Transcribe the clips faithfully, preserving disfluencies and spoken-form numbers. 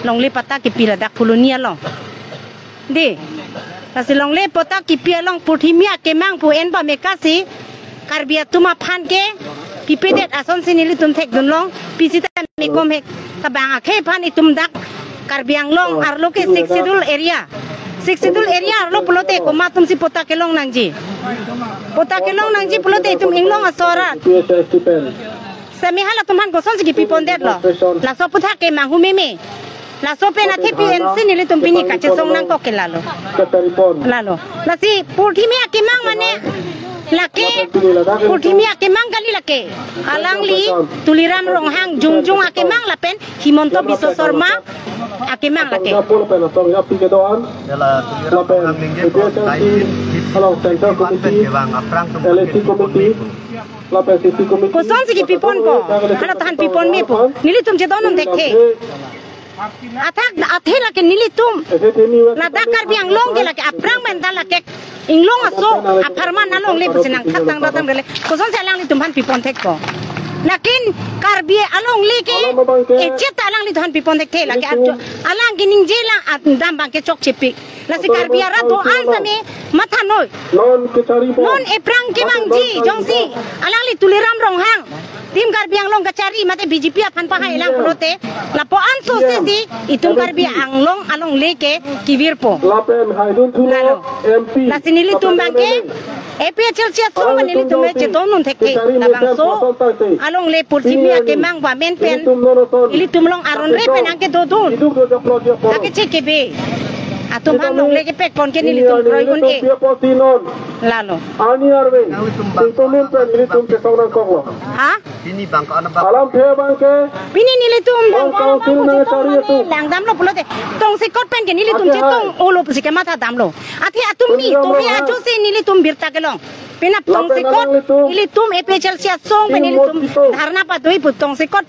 longle patta kipi ladak Phuloni along. Dei. Lasi longle patta kipi along purthimi akemang pu en bameka si Karbi atum aphan ke kipidet asonsi nelitum thekdunlong, pisi ta mekom hek, tabang akhei aphan itum dak Karbi Anglong arlo ke Sixth Schedule area. Sixth Schedule area arlo pulote komat atumsi patta kelong nangji. Patta kelong nangji pulote itum inglong aso arat. Semi halatum aphan kosonsi kipipondetlo. Laso aphuthak ke manghu meme. Laso pen athe P N C nelitum pini kachesong nangkok ke lalo. Lalo. Lasi purthimi akemang mane lake purthimi akemang kali lake. Alangli Tuliram Ronghang jongjong akemang lapen Himanta Biswa Sarma akemang lake. Dela Tuliram Ronghang ningje ko dai hit hit pen kevang aphrang atum L A C committee. Kosonsi kipiponpo. Hala tahan pipon mepo. Nelitum chedondun thekthe. Athak athe lake nelitum ladak Karbi Anglong ke lake aphrang pen ta lake inglong aso apharman alongle pusi nangthak tangda tangdele. Kosonsi alanglitum aphan pipon thekpo. Lakin Karbi alongle ke echet ta alanglitum aphan pipon thekthe lake arjo. Alang keningje lang at dam abang ke chokchepik. Lasi Karbi arat do-an tame mathanoi. Non kechari po. Non ephrang kemangji jongsi alangli Tuliram Ronghang, Team Karbi Anglong kachari mate B J P aphan pahai lang pulote, lapu-an sose si itum Karbi Anglong alongle ke kevirpo. Lapen haidun thulo Lalo. M P. Lasi nelitum abang ke A P H L C asong abang nelitum ke chetondun thekthe labangso alongle purthimi akemang pu amen pen ilitum along aron re pen angke dodun. Iduk do japlo japlo. Lake chekebe atum aphan longle kepekpon ke nelitum kroi un-e. Lalo. Ani arve. Ilitum pen ilitum chesong nangkoklo. Ha? Pini abang ko-an abang. Alamthe abang ke. Pini nelitum abang ko-an abang langdamlo pulote. Tongsekot pen ke nelitum chetong olo pusi kematha damlo. Athe atum mi, tumi ajo si nelitum birta kelong. Penap tongsekot, ilitum A P H L C asong pen ilitum dharna padoi pu tongsekot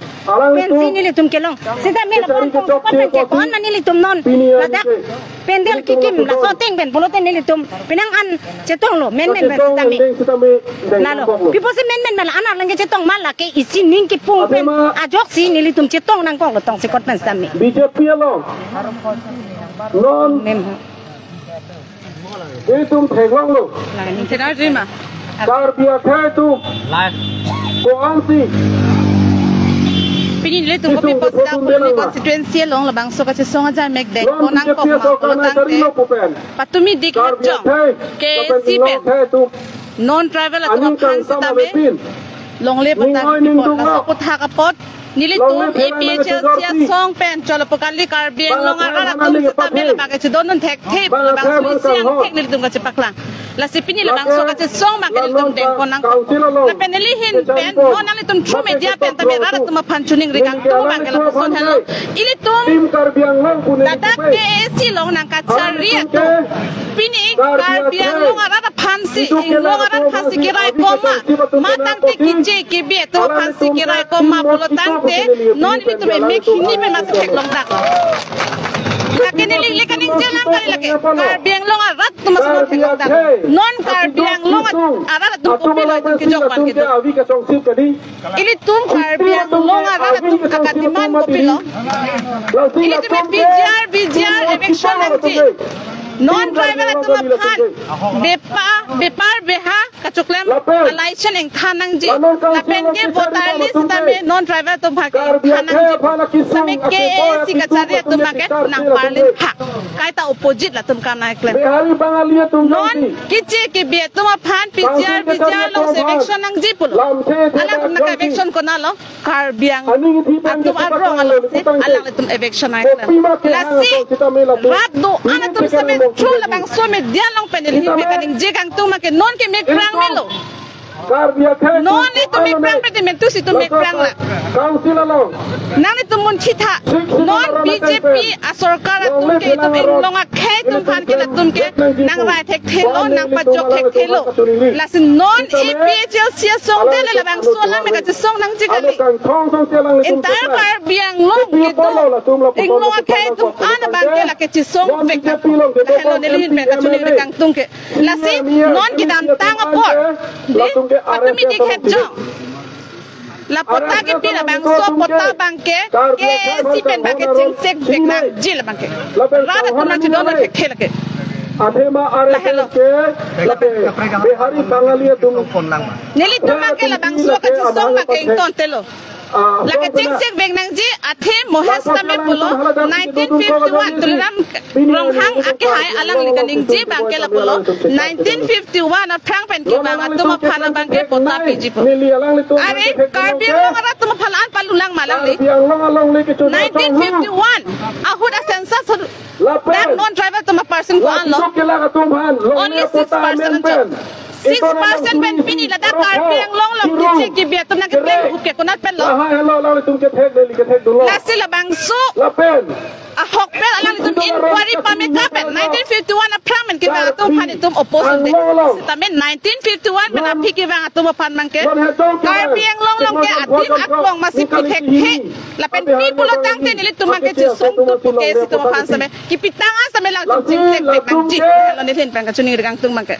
pensi nelitum kelong. Sitame lapu-an tongsekot pen ke ko-an ma nelitum non ladak pandal kikim laso ateng pen pulote nelitum penang an chetonglo, menmen pen sitame. Lalo, pi pusi menmen ma la, anak lengke chetong ma lake isi ning kipung pen ajoksi nelitum chetong nangkoklo tongsekot pen sitame. B J P along. Non. Mem. Itum theklonglo. Lang ni kena jima. Karbi akhei atum. Ko-ansi. Pini nelitum kopi posta Phuloni constituency along labangso kachesong ajai mek dengpon nangkok ma pulo tangte. Patumi dik hejong. K A A C pen. Non tribal atum aphan sitame longle patta kipipon. Laso aphuthak apot nelitum A P H L C asong pen cholo pu kali Karbi Anglong arat atum sitame labang kachedondun thekthe labangso isi angthek nelitum kachepaklang. Lasi pini labangso kachesong abang ke nelitum dengpon nangkok. Lapen neli ahin pen non nanglitum through media pen tame arat atum aphan choningri kangtung abang ke lapuson henlo. Ilitum ladak K A A C along nangkachari atum. Pini Karbi Anglong arat aphansi, inglong arat aphansi kerai koma, matangte keche kebe atum aphansi kerai koma pulo tangte, non ilitum emek hini pen masi theklongdak. Lake neli le kaningje lang kali lake, Karbi Anglong arat atum masi theklongdak. Non Karbi Anglong arat atum kopilo itum kejok abang kedo. Ilitum Karbi Anglong arat atum akademand kopilo. Ilitum P G R, V G R eviction nangji. Non tribal atum aphan bepa, bepar beha kachoklem a-license engthan nangji. Lapen ke voter list sitame non tribal atum aphan ke engthan nangji. Sitame K A A C kachari atum aphan ke nangparlin tha. Kaita opposite latum karna keklem. Non keche kebe atum aphan P G R, V G R alongsi eviction nangji pulo. Alangtum nang eviction konatlo? Karbi Anglong atum arong alongsi alanglitum eviction nangkeklem. Lasi rat do-an atum sitame through labangso media along pen neli ahin pen kaningje kangtung abang ke non ke mekprang melo. Non itum mekprang pete mentu si itum mekprang la. Nanglitum munthi tha. Non B J P asorkar atum ke itum inglong akhei atum aphan ke latum ke nangrai thekthelo, nangpajok thekthelo. Lasi non A P H L C asong te le labangso alam me kachesong nangji kali. Entire Karbi Anglong kedo inglong akhei atum an abang ke lake chesongvek. Lahelo neli ahin pen kachoningri kangtung ke. Lasi non kedamtang apor, dei, patumi dik hejong. La patta kepi labangso patta abangke, K A A C pen abangke chingchek vek nangji labangke. Rat atum nangchedon thekthe lake. Athema Lahelo. R S S ke lake Bihari Bangali atum. Nelitum abangke labangso kachesong abangke ingtontelo. Ah, la kachingchek vek nangji, athe Mohesh tame pulo, nineteen fifty-one, Tuliram Ronghang akehai alangli kaningje abangke lapulo, nineteen fifty-one aphrang pen kevang atum aphan abangke patta piji pu. Are Karbi Anglong arat atum aphan an palulang ma alangli. Nineteen fifty-one ahut a-census ahut dak non-tribal atum a-percent ko-anlo. Only six percent anchot. Six percent pen pini ladak Karbi Anglong along kiche kibi atum nangkepleng ahut ke konat penlo. Lasi labangso ahok pen alanglitum inquiry pame kapen nineteen fifty-one aphrang pen kevang atum aphan itum oppose un-e. Sitame nineteen fifty-one pen aphi kevang atum aphan abangke Karbi Anglong along ke adim aklong masi pi thekthe. Lapen pi pulo tangte nelitum abangke chesong tu pu K A A C atum aphan sitame kipi tang an sitame latum chingchek vek nangji. Lahelo neli ahin pen kachiningri kangtung abangke.